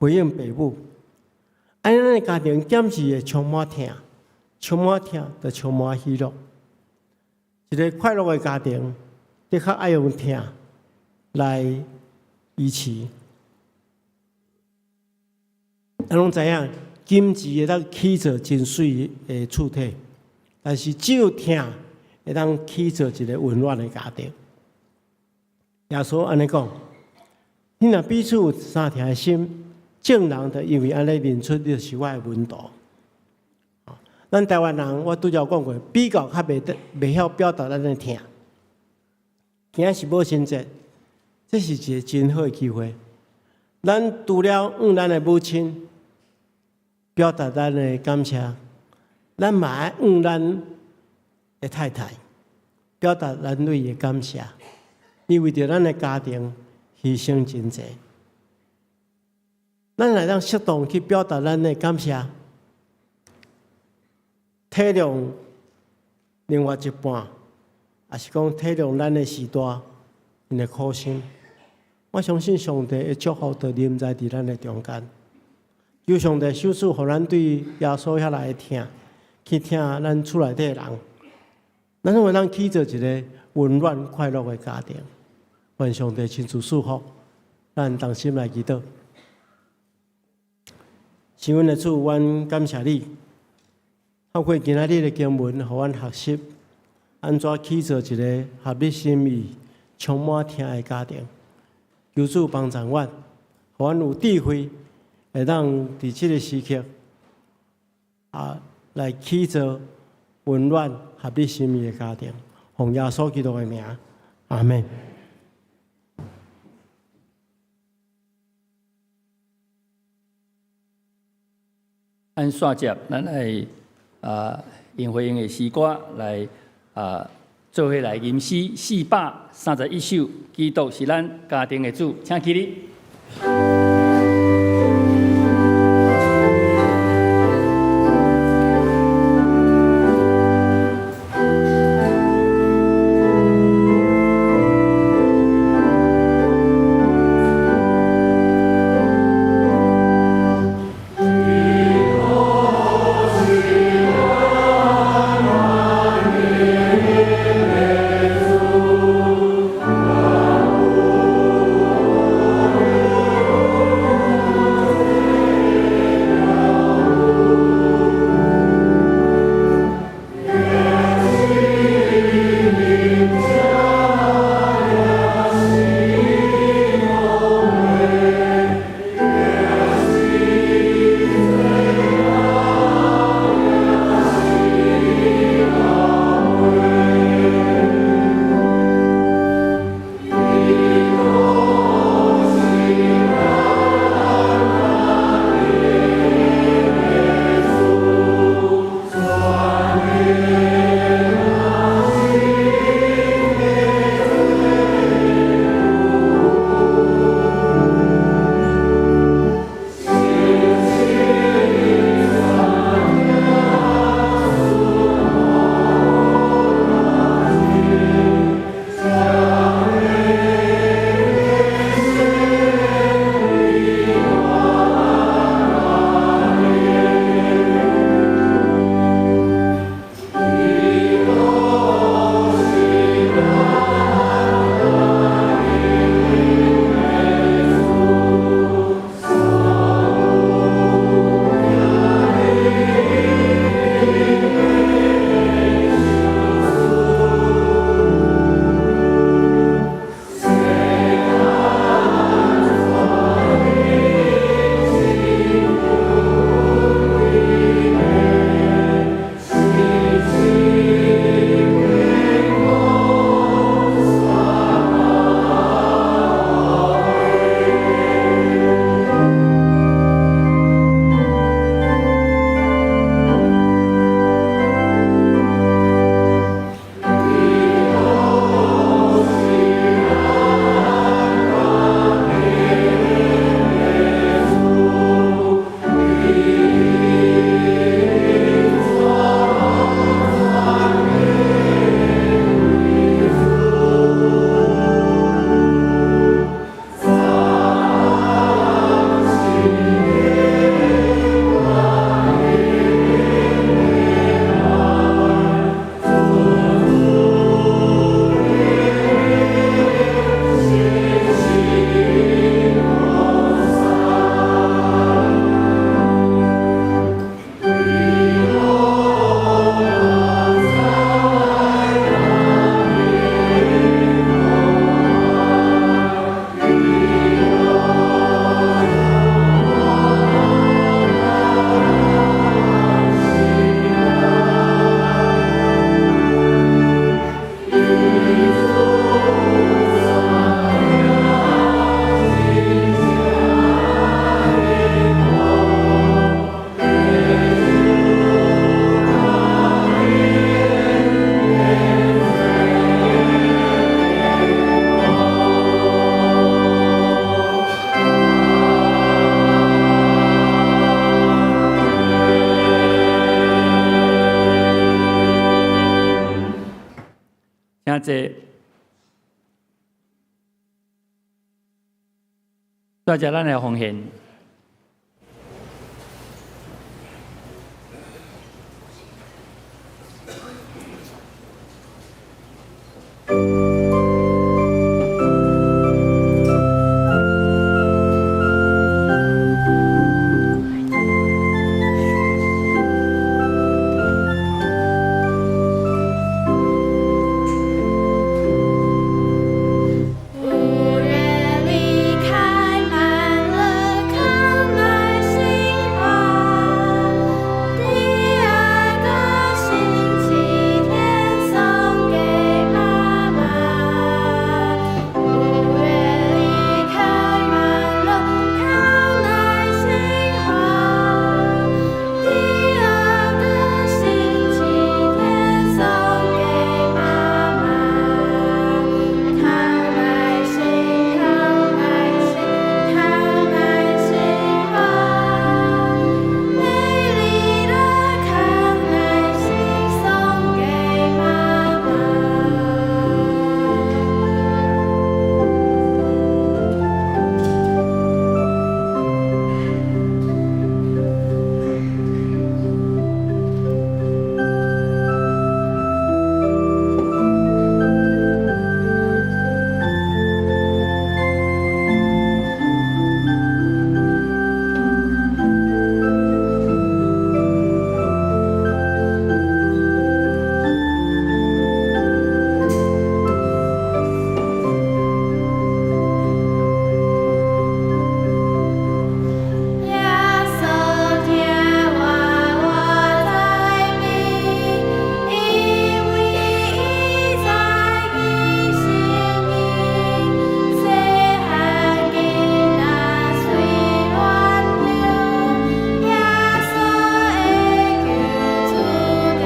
回應爸母。按呢，咱的家庭敢是會充滿疼，充滿疼就充滿喜樂。一个快樂的家庭，的確愛用疼來維持。咱攏知影，金錢會當起造真媠的厝體，但是只有疼會當起造一个溫暖的家庭。耶穌按呢講：你若彼此有相疼的心，眾人就因為按呢認出你是我的門徒。咱台灣人，我拄才有講過，比較較袂得，袂曉表達咱的疼。今仔是母親節，這是一个真好的機會。咱除了向咱的母親表達咱的感謝，咱嘛愛向咱的太太表達咱對伊的感謝。伊為著咱的家庭犧牲真濟，咱會當適當去表達咱的感謝，體諒另外一半，抑是講體諒咱的序大𪜶的苦心。我相信上帝的祝福就臨在佇咱的中間。求上帝賞賜，予咱對耶穌遐來的疼，去疼咱厝內底的人，咱會當起造一个溫暖快樂的家庭。願上帝親自賜福，咱同心來祈禱。慈阮的主，阮感謝你，透過今仔日的經文，予阮學習按怎起造一个合你心意、充滿疼的家庭。求主幫助阮，予阮有智慧，會當佇這个時刻來起造溫暖、合你心意的家庭。奉耶穌基督的名，阿們。按煞接，咱來用回應的詩歌來做伙來吟詩431首，基督是咱家庭的主，請起立。濟。大家咱來奉獻。五月裡開滿了康乃馨花，第二個星期天送給媽媽。五月裡開滿了康乃馨花，第二個星期天送給媽媽。康乃馨，康乃馨，康乃馨花，美麗的康乃馨送給媽媽。耶穌疼我，我知明，因為伊在彼身邊。細漢囡仔雖軟弱，耶穌會救主地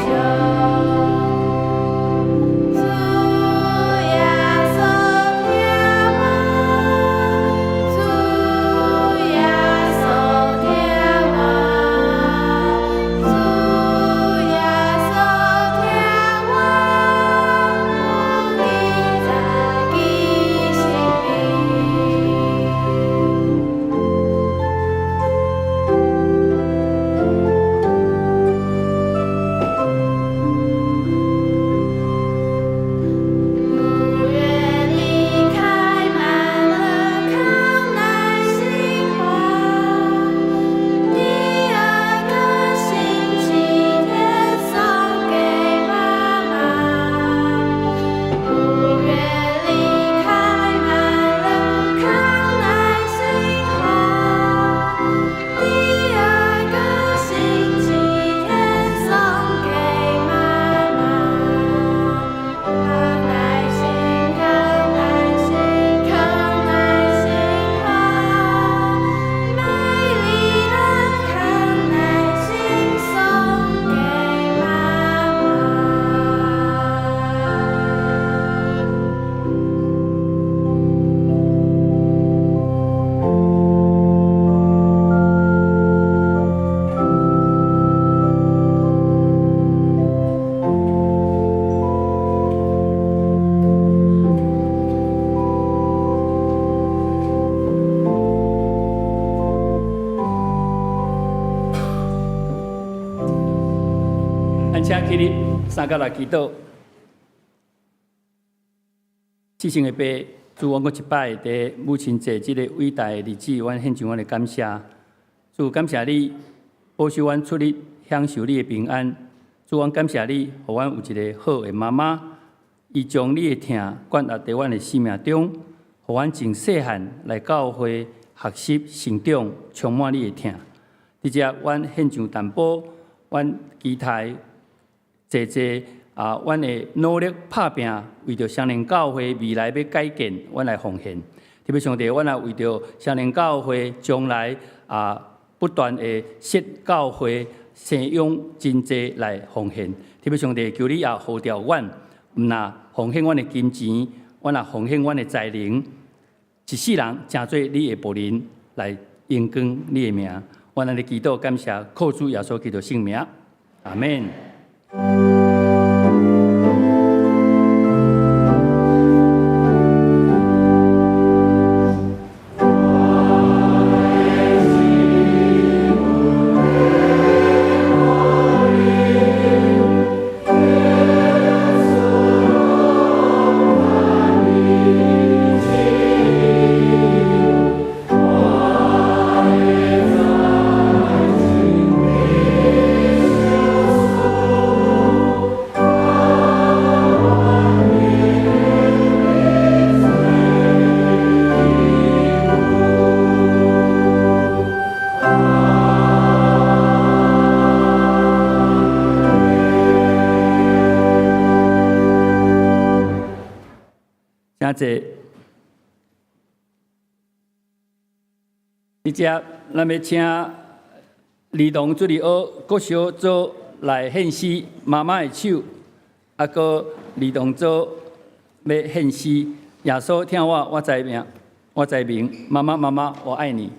上。主耶穌疼我，主耶穌疼我，主耶穌疼我，有你在彼身邊。五月裡開滿了康乃馨花，第二個星期天送給媽媽。五月裡開滿了康乃馨花，第二個星期天送給媽媽。康乃馨，康乃馨，康乃馨花，美麗的康乃馨送給媽咱請起立，三甲來祈禱。至聖的父，主，阮閣一擺佇母親節這個偉大的日子，阮獻上阮的感謝。主，感謝你保守阮出入享受你的平安。主，阮感謝你，予阮有一个好的媽媽，伊將你的疼灌壓佇阮的生命中，予阮從細漢來教會學習成長，充滿你的疼。佇遮，阮獻上淡薄，阮期待濟濟啊，阮會努力拍拚，為著雙連教會未來欲改建，阮來奉獻。特別上帝，阮也為著雙連教會將來啊，不斷的設教會生養真濟來奉獻。特別上帝，求你也呼召阮，毋若奉獻阮的金錢，阮也奉獻阮的才能，一世人成做你的僕人，來榮光你的名。阮按呢祈禱感謝，靠主耶穌基督聖名，阿門。兄弟，這隻咱欲請兒童主日學國小組來獻詩《媽媽的手》，啊，閣兒童組欲獻詩《耶穌疼我，我知名，我知名》，媽媽媽媽，我愛你。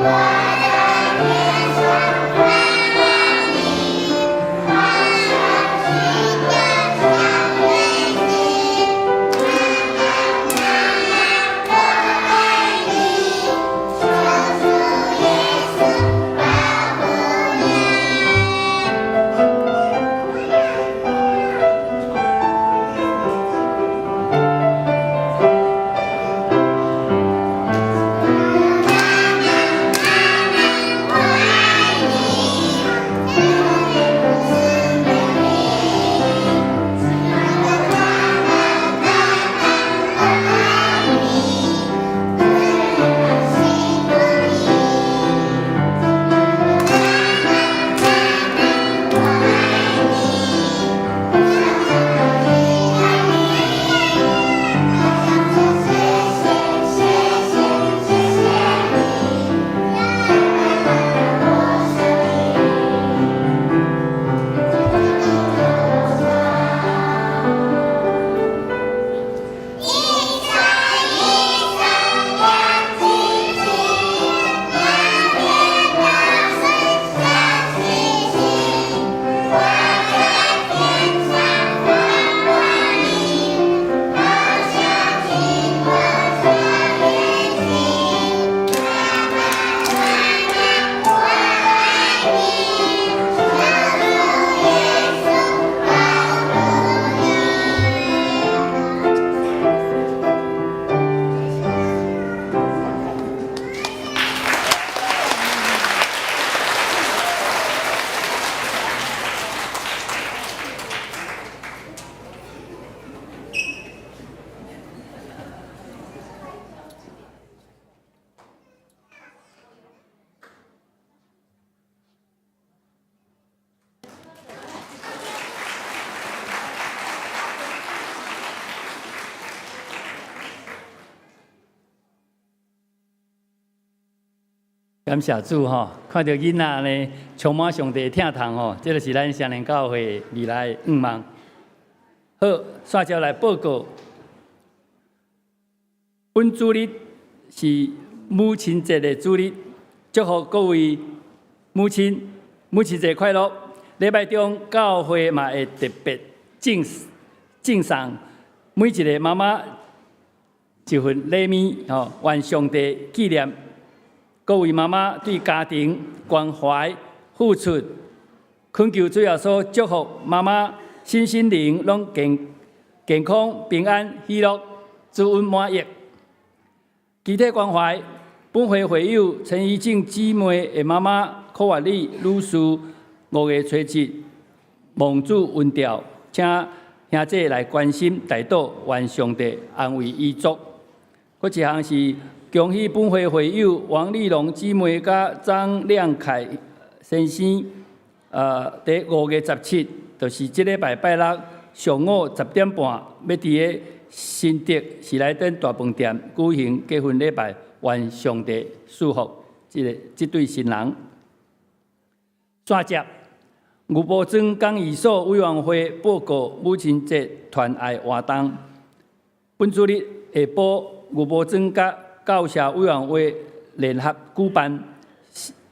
我在天上盼望你，好像一個小衛星。媽媽，媽媽，我愛你，求主耶穌保護你。媽媽，媽媽，我愛你，求耶穌慈悲。爸爸，爸爸，我愛你，主耶穌幸福你。媽媽，媽媽，我愛你，愛你，好想說謝謝謝謝謝謝你，我生命。一閃一閃亮晶晶，滿天都是小星星。我在天上盼望你，好想緊握小衛星。媽媽，媽媽，我愛你，求主耶穌保護你。感謝主吼，看著囡仔呢，充滿上帝的疼痛吼，這就是咱雙連教會未來的願望。好，煞接來報告，本主日是母親節的主日，祝福各位母親母親節快樂。禮拜中教會嘛會特別贈贈送每一個媽媽一份禮物吼，願上帝紀念各位媽媽對家庭關懷付出，懇求主耶穌祝福媽媽身心靈攏健健康、平安、喜樂，主恩滿溢。具體關懷，本會會友陳怡靜姊妹的媽媽柯月麗女士，5月初7蒙主恩召，請兄姐來關心代禱，願上帝安慰遺族。閣一項是恭喜本會會友王麗龍姊妹佮張亮凱先生，佇5月17，就是這禮拜拜六上午10點半，欲佇个新竹時來登大飯店舉行結婚禮拜，願上帝賜福這个這對新人。煞接牛埔莊講義所委員會報告母親節團愛活動。本主日下晡，牛埔莊佮教社委員會聯合舉辦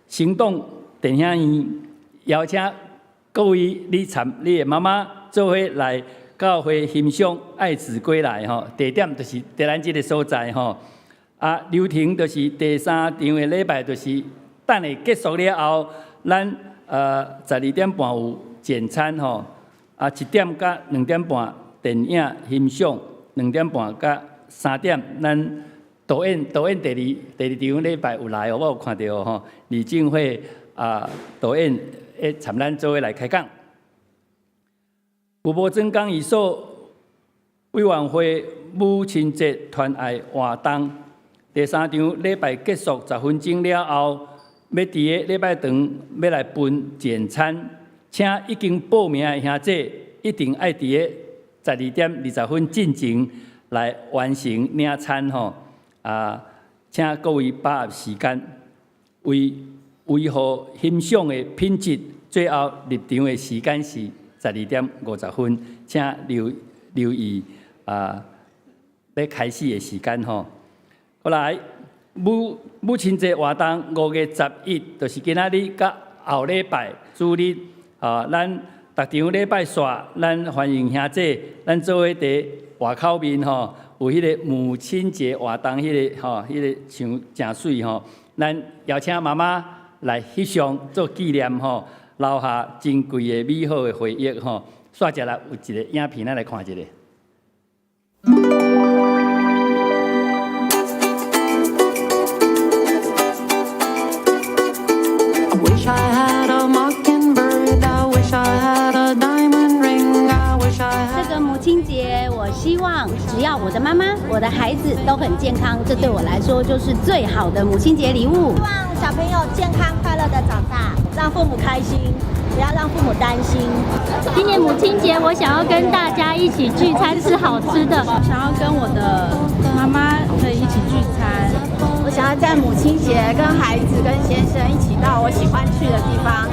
行動電影院，邀請各位你參你的媽媽做伙來教會欣賞《愛子歸來》吼，地點就是佇咱這个所在吼。啊，流程就是第三場的禮拜，就是等下結束了後，咱12點半有簡餐吼，啊1點佮2點半電影欣賞，2點半佮3點，咱導演第二場禮拜有來哦，我有看著吼，李靜慧啊導演會參咱做伙來開講。牛埔莊講義所委員會母親節團愛活動，第三場禮拜結束10分鐘了後，欲佇个禮拜堂欲來分簡餐，請已經報名的兄姐一定愛佇个12點20分進前來完成領餐吼。啊，請各位把握時間，為維護欣賞的品質，最後入場的時間是12點50分，請留意啊，欲開始的時間吼。過來，母親節活動5月11，就是今仔日佮後禮拜主日，啊，咱逐場禮拜煞，咱歡迎兄姊，咱做伙佇外口面吼，有彼个母親節活動，彼个吼，彼个像誠媠吼，咱邀請媽媽來翕相做紀念吼，留下珍貴的美好的回憶吼。煞接來有一个影片，咱來看一下。 Wish I had a mockingbird. I wish I had a diamond ring. I wish I had. 這個母親節，我希望只要我的媽媽、我的孩子都很健康，這對我來說就是最好的母親節禮物。希望小朋友健康快樂的長大，讓父母開心，不要讓父母擔心。今年母親節，我想要跟大家一起聚餐，吃好吃的。想要跟我的媽媽可以一起聚餐。我想要在母親節跟孩子、跟先生一起到我喜歡去的地方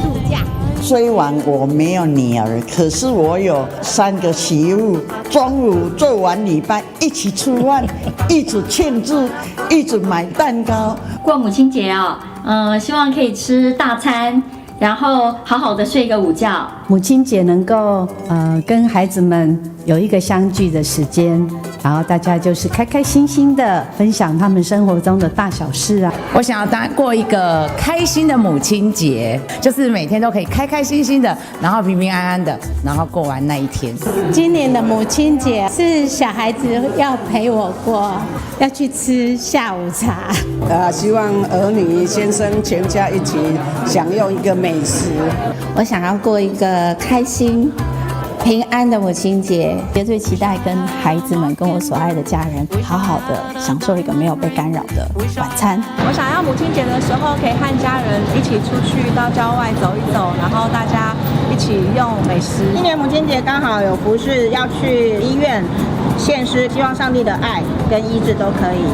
度假。雖然我沒有女兒，可是我有三個媳婦。中午做完禮拜，一起吃飯，一起慶祝，一起買蛋糕。過母親節哦，希望可以吃大餐，然後好好的睡個午覺。母親節能夠跟孩子們有一個相聚的時間，然後大家就是開開心心的分享他們生活中的大小事啊。我想要當過一個開心的母親節，就是每天都可以開開心心的，然後平平安安的，然後過完那一天。今年的母親節是小孩子要陪我過，要去吃下午茶。希望兒女、先生全家一起享用一個美食。我想要過一個開心、平安的母親節，也最期待跟孩子們、跟我所愛的家人，好好的享受一個沒有被干擾的晚餐。我想要母親節的時候，可以和家人一起出去到郊外走一走，然後大家一起用美食。今年母親節剛好有服事要去醫院獻詩，希望上帝的愛跟醫治都可以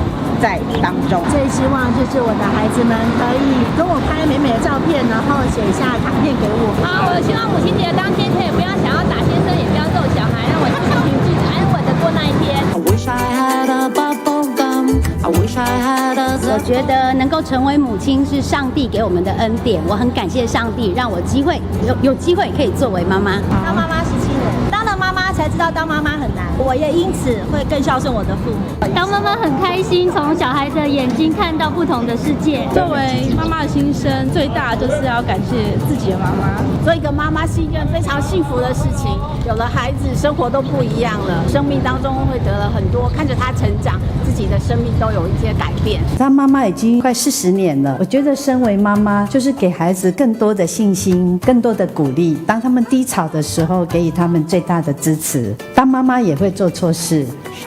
在當中。最希望就是我的孩子們可以跟我拍美美的照片，然後寫下卡片給我。好，我希望母親節當天可以不要想要打先生，也不要揍小孩，讓我心情平靜安穩的過那一天。 I wish I had a bubble gum. I wish I had a. 我覺得能夠成為母親是上帝給我們的恩典，我很感謝上帝讓我機會有機會可以作為媽媽。當媽媽17年，當了媽媽才知道當媽媽很難，我也因此會更孝順我的父母。當媽媽很開心，從小孩的眼睛看到不同的世界。作為媽媽的心聲，最大就是要感謝自己的媽媽。做一個媽媽是一件非常幸福的事情，有了孩子，生活都不一樣了，生命當中會得了很多，看着他成長，自己的生命都有一些改變。當媽媽已經快40年了，我覺得身為媽媽就是給孩子更多的信心，更多的鼓勵。當他們低潮的時候，給予他們最大的支持。當媽媽也會做錯事，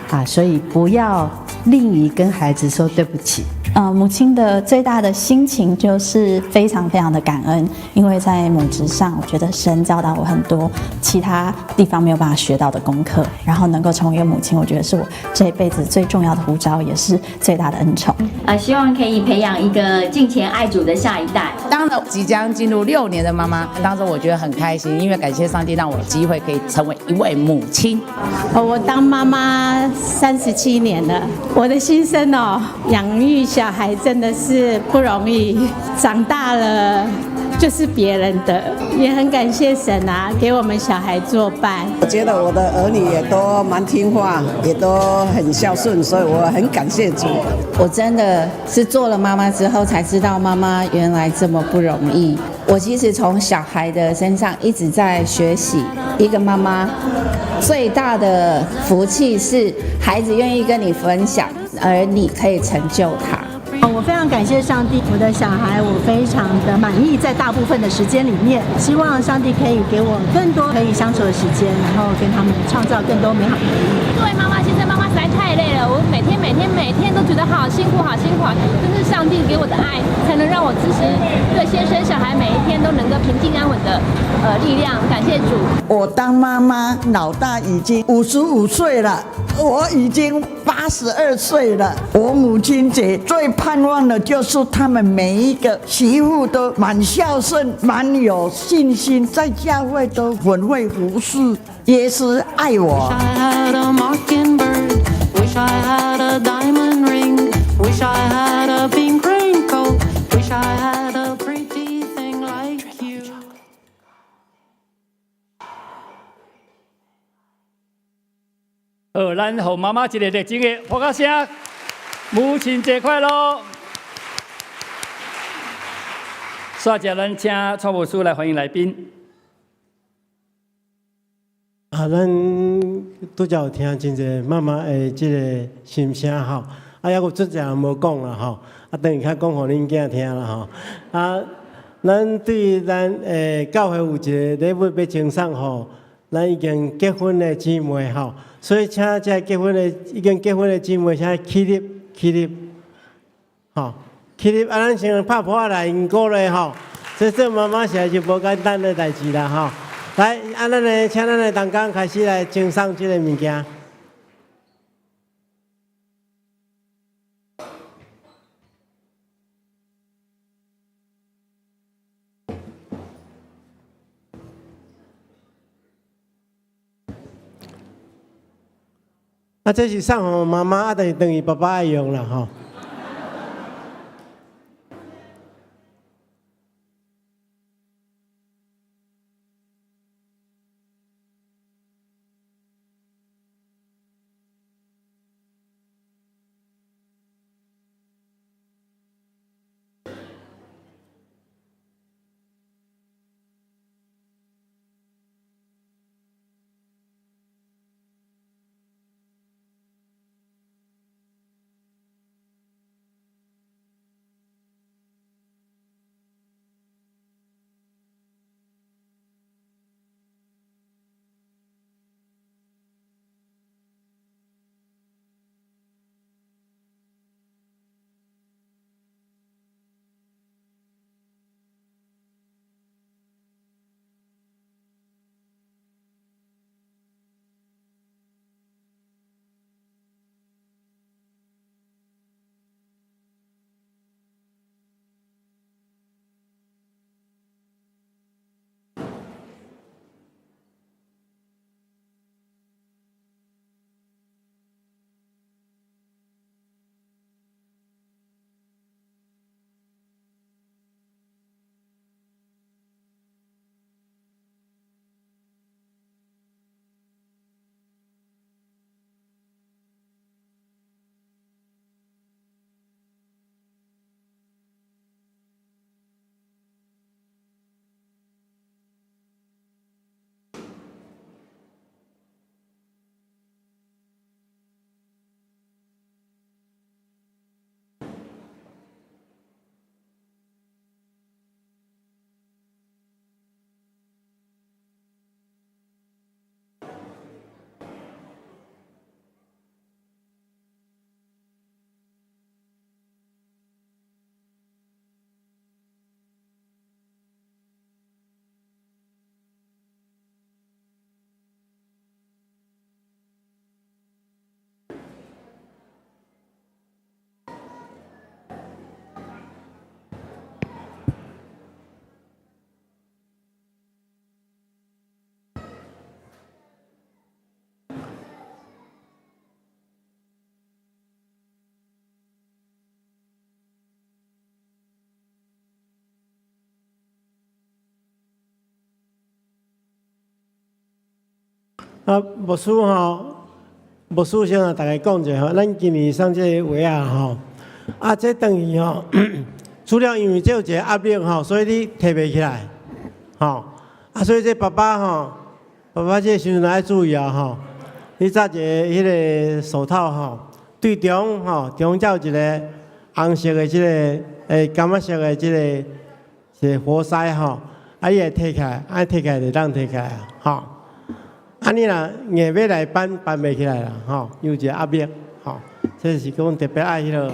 啊，所以不要吝於跟孩子說對不起。母親的最大的心情就是非常非常的感恩，因為在母職上，我覺得神教導我很多其他地方沒有辦法學到的功課，然後能夠成為一個母親，我覺得是我這一輩子最重要的呼召，也是最大的恩寵。希望可以培養一個敬虔愛主的下一代。當了即將進入6年的媽媽，當時我覺得很開心，因為感謝上帝讓我有機會可以成為一位母親。我當媽媽37年了，我的心聲哦，養育小孩真的是不容易，長大了就是別人的，也很感謝神啊，給我們小孩作伴。我覺得我的兒女也都蠻聽話，也都很孝順，所以我很感謝主。我真的是做了媽媽之後才知道，媽媽原來這麼不容易。我其實從小孩的身上一直在學習，一個媽媽最大的福氣是孩子願意跟你分享，而你可以成就他。我非常感謝上帝，我的小孩我非常的滿意，在大部分的時間裡面，希望上帝可以給我更多可以相處的時間，然後跟他們創造更多美好的回憶。作為媽媽，現在媽媽實在太累了，我每天每天每天都覺得好辛苦，好辛苦啊！這是上帝給我的愛，才能讓我支持對先生小孩每一天都能夠平靜安穩的力量。感謝主。我當媽媽，老大已經55歲了，我已經82歲了。我母親節最盼望的就是他們每一個媳婦都蠻孝順，蠻有信心，在教會都很會服侍，耶穌愛我。 Wish I had a mockingbird. Wish I had a diamond ring. Wish I had. I had a pretty thing like you. 好，咱予媽媽一个熱情的拍掌聲，母親節快樂！煞來咱請蔡牧師來歡迎來賓。啊，咱拄才有聽真濟媽媽的這个心聲吼，啊，猶閣足濟人無講啦吼，啊，等於較講予恁囝聽啦吼。啊，咱對咱教會有一个禮物欲贈送予咱已經結婚的姊妹吼，所以請這結婚的已經結婚的姊妹，請起立起立，吼，起立啊！咱先拍噗仔來𪜶鼓勵吼，這做媽媽實在是無簡單的代誌啦吼。來，啊，咱的請咱的同工開始來贈送這个物件。啊，這是送予媽媽，啊，但是轉去爸爸愛用啦吼。啊，牧師吼，牧師先共大家講一下吼，咱今年送這个鞋仔吼，啊，這轉去吼，除了因為這有一個壓力吼，所以你提袂起來，吼，啊，所以這爸爸吼，爸爸這個時陣愛注意啊吼，你紮一个彼个手套吼，對中吼，中才有一个紅色的這个，柑仔色的這个一個活塞吼，啊，你會提起來，啊，提起來就當提起來，吼。啊，你若硬欲來扳，扳袂起來啦，吼，有一个壓力，吼，這是講特別愛彼落，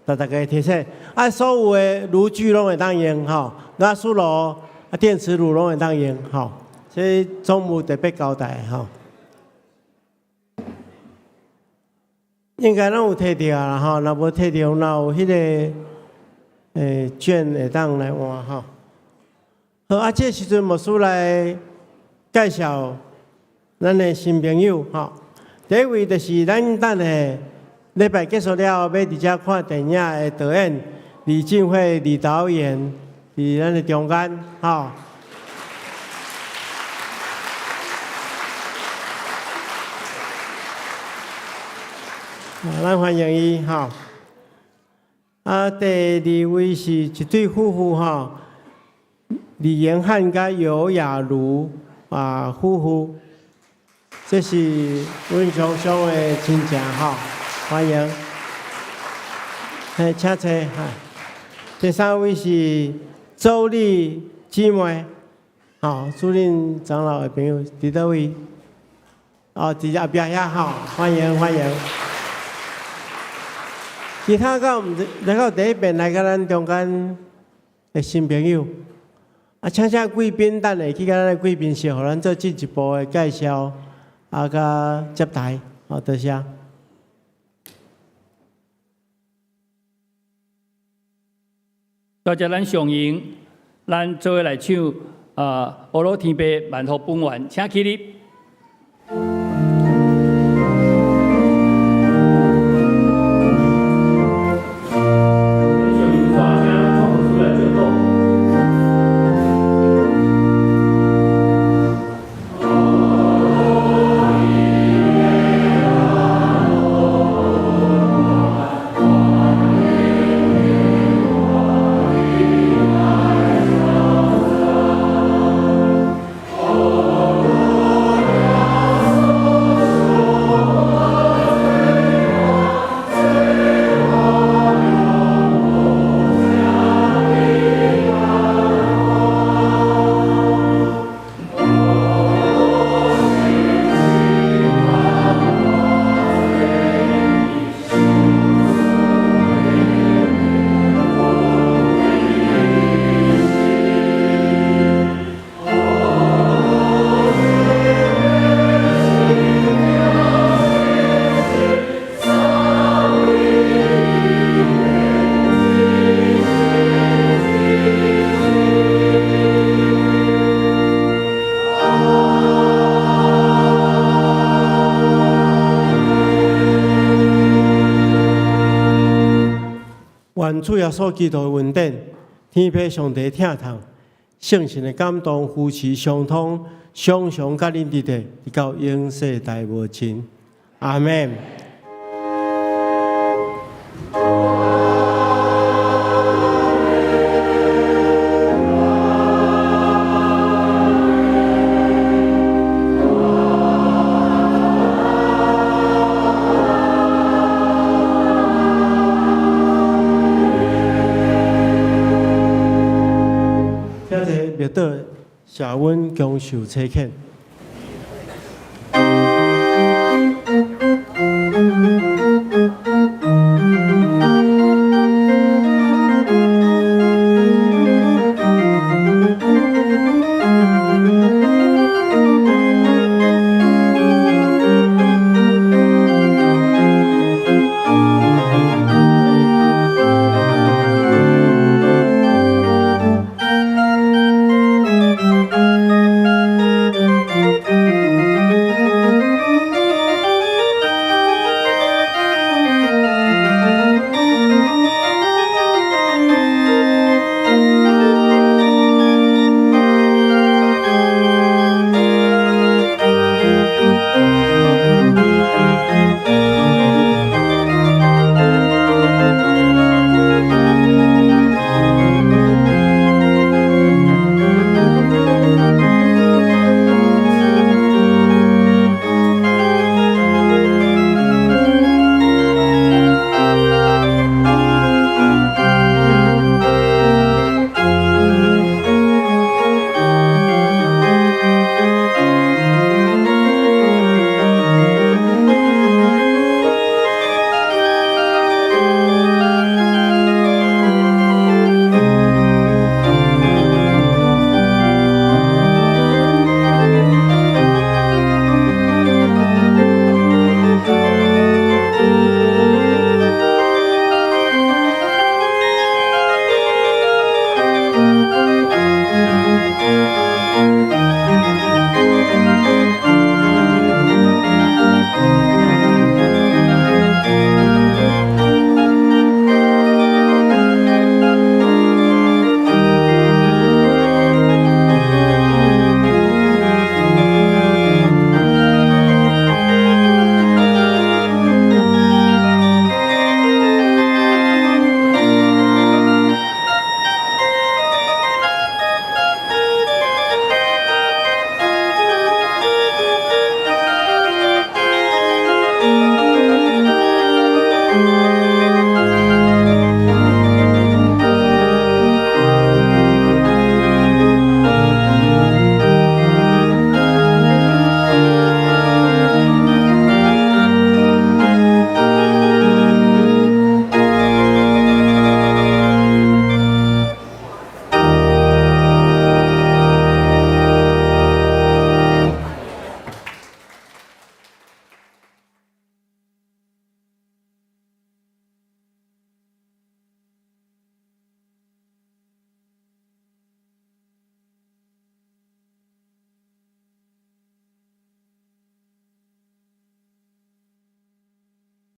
逐大家提醒。啊，所有的爐具攏會當用，吼，瓦斯爐、啊電磁爐攏會當用，吼，這總務特別交代，吼。應該攏有提著啦，吼，若無提著，若有彼个券會當來換，吼。好，啊，這時陣牧師來介紹咱的新朋友，吼。第一位就是咱等下禮拜結束了後，欲佇遮看電影的導演李進慧李導演佇咱的中間，吼。咱歡迎伊，吼。啊，第二位是一對夫婦，吼，李延漢佮尤雅茹啊夫婦，這是阮雙雙的親情，吼，歡迎。嘿，請坐。第三位是周麗姊妹，吼，主任長老的朋友，佇佗位？哦，佇後壁遐，吼，歡迎歡迎。其他敢毋知來到第一遍來佮咱中間的新朋友，啊，請請貴賓等下去佮咱的貴賓室，予咱做進一步的介紹，啊，佮接待，好，多謝。多謝咱上榮，咱做伙來唱啊，阿魯天父萬福本願，請起立。願主耶穌基督的恩典，天父上帝疼痛，聖神的感動、扶持、相通，常常佮恁佇咧，直到永世代無盡。阿們。請坐默禱，謝阮恭受差遣。